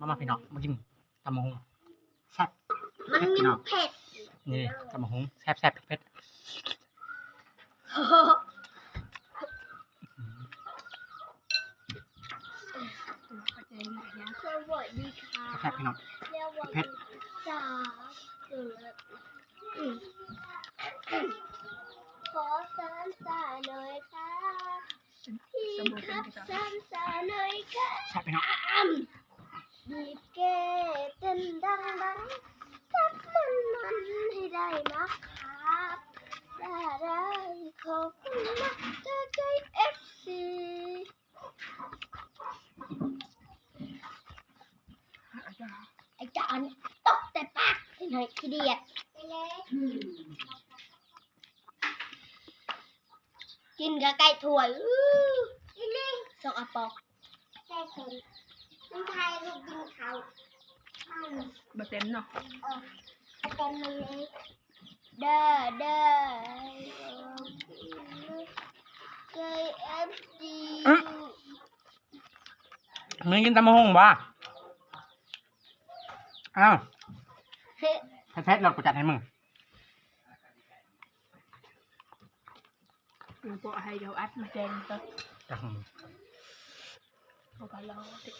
ມາ ມາພີ່ນ້ອງ ມາກິນຕຳບັກຫຸ່ງ ແຊບ ມັນມີເຜັດ ນີ້ຕຳບັກຫຸ່ງ ແຊບໆ ເຜັດໆ. ສະຫວັດດີຄ່ະ ແຊບພີ່ນ້ອງ ເຜັດ ສາມ ຂໍສາມຊາໜ້ອຍຄ່ະ ພີ່ຄັບສາມຊາໜ້ອຍຄ່ະ ແຊບພີ່ນ້ອງ. ບີບແກເຕັ້ນດັງໆ ສັກມັນໆ ໃຫ້ໄດ້ມາຄັບ ດາດາ ຂອບຄຸນນະ ຈາກໃຈເອັຟຊີ. ອາຈານ ອາຈານຕົກແຕ່ປາກ ຊິໃຫ້ຂີ້ດຽດ ກິນກະໄກ່ຖ້ວຍ ອື້ ອີ່ຫຼີ ສອກອະປອກ ໃສ່ເສັ້ນ ມັນຖ່າຍຮູບກິນເຂົ້າ ອືມ ບໍ່ເຕັມເນາະ ເອີ ບໍ່ເຕັມມັນເລີຍ ເດີ ເດີ ເຄີເອັຟຊີ ອືມ ມຶງກິນຕຳບັກຫຸ່ງບໍ່? ອ້າວ ເຜັດໆ ແລ້ວກູຈັດໃຫ້ມຶງ. ບໍ່ໃຫ້ເຈົ້າອັດມາແກງເດີ ຈັກ ບໍ່ໄປລອງຕິ.